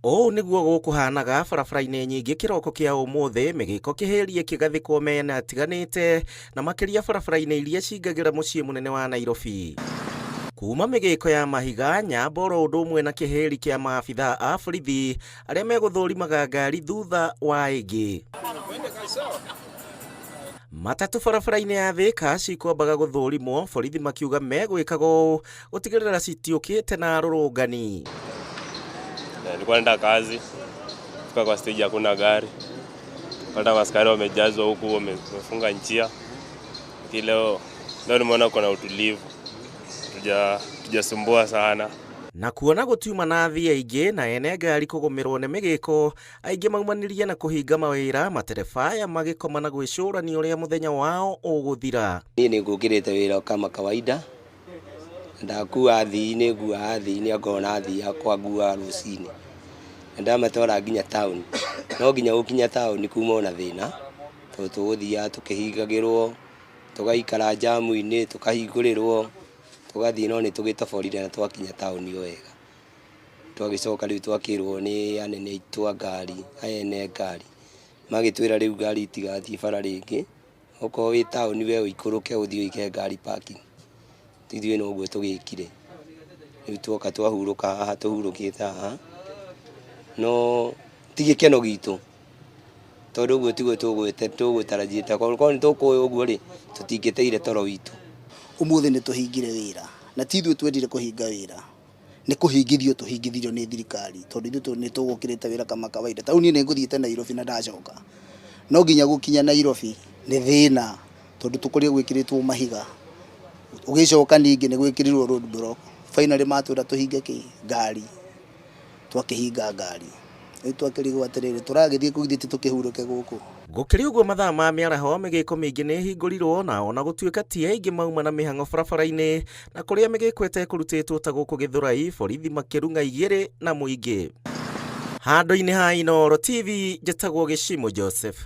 Ũũ nĩguo gũkũhanaga barabara-inĩ nyingĩ kĩroko kĩa ũmũthĩ, mĩgĩko kĩhĩrie kĩgathĩkwo mĩena ĩtiganĩte na makĩria barabara-inĩ iria cingagĩra mũciĩ mũnene wa Nairobi. Kuma mĩgĩko ya mahiga, nyambo oro ũndũ ũmwe na kĩhĩri kĩa maabithaa a borithi arĩa megũthũrimaga ngari thutha wa ĩngĩ. Matatũ barabara-inĩ ya Thĩka cikwambaga gũthũrimwo, borithi makiuga megwĩkaga ũũ gũtigĩrĩra citiũkĩte na arũrũngani. Nilikuwa naenda kazi, fika kwa stage hakuna gari, pata askari wamejazwa huku, wamefunga njia. Lakini leo leo nimeona kuna utulivu, tujasumbua sana. Na kuona gũtiuma na athii aingĩ na ene ngari kũgũmĩrwo nĩ mĩgĩko, aingĩ maumanĩrie na kũhinga mawĩra, matereba aya magĩkoma na gwĩcũrania ũrĩa mũthenya wao ũgũthira. Niĩ nĩ ngũkĩrĩte wĩra kama kawaida, ndakua athii nĩ nguaga athii nĩ angorwo na athii akwa nguaga rũcinĩ, na ndamatwara nginya taũni, no nginya gũkinya taũni kuma ona thĩna, tondũ tũgũthiaga tũkĩhingagĩrwo, tũgaikara njamu-inĩ, tũkahingũrĩrwo, tũgathiĩ no nĩ tũgĩtoborire na twakinya taũni o wega. Twagĩcoka rĩu twakĩrwo nĩ anene aitũ a ngari, aya ene ngari, magĩtwĩra rĩu ngari itigathiĩ bara rĩngĩ, okorwo wĩ taũni we ũikũrũke ũthiĩ ũige ngari parking. Ithuĩ noguo tũgĩkire. Rĩu tuoka twahurũka haha tũhurũkĩte haha, no ti gĩkeno gitũ, tondũ ũguo tiguo tũgũtarajĩte, korwo nĩ tũkũĩ ũguo rĩ, tũtingĩteire toro witũ. Ũmũthĩ nĩ tũhingire wĩra, na ti ithuĩ twendire kũhinga wĩra, nĩ kũhingithio tũhingithirio nĩ thirikari, tondũ ithuĩ nĩ tũgũkĩrĩte wĩra kama kawaida. Ta rĩu niĩ nĩ ngũthiĩte Nairobi na ndacoka, no nginya gũkinya Nairobi nĩ thĩna, tondũ tũkorire gwĩkĩrĩtwo mahiga, ũgĩcoka ningĩ nĩ gwĩkĩrirwo road block, finally matwĩra tũhinge kĩ ngari, twakĩhinga ngari. Rĩu twakĩrigwo atĩrĩrĩ, tũragĩthiĩ kũ githĩ ti tũkĩhurũke gũkũ. Gũkĩrĩ ũguo mathaa ma mĩaraho mĩgĩko mĩingĩ nĩ ĩhingũrirwo na ona gũtuĩka ti aingĩ mauma na mĩhang'o barabara-inĩ na kũrĩa mĩgĩko ĩtekũrutĩtwo ta gũkũ Gĩthũrai, borithi makĩrung'a igĩrĩ na mũingĩ. Handũ-inĩ ha Inooro TV, njĩtagwo Gĩcimũ Joseph.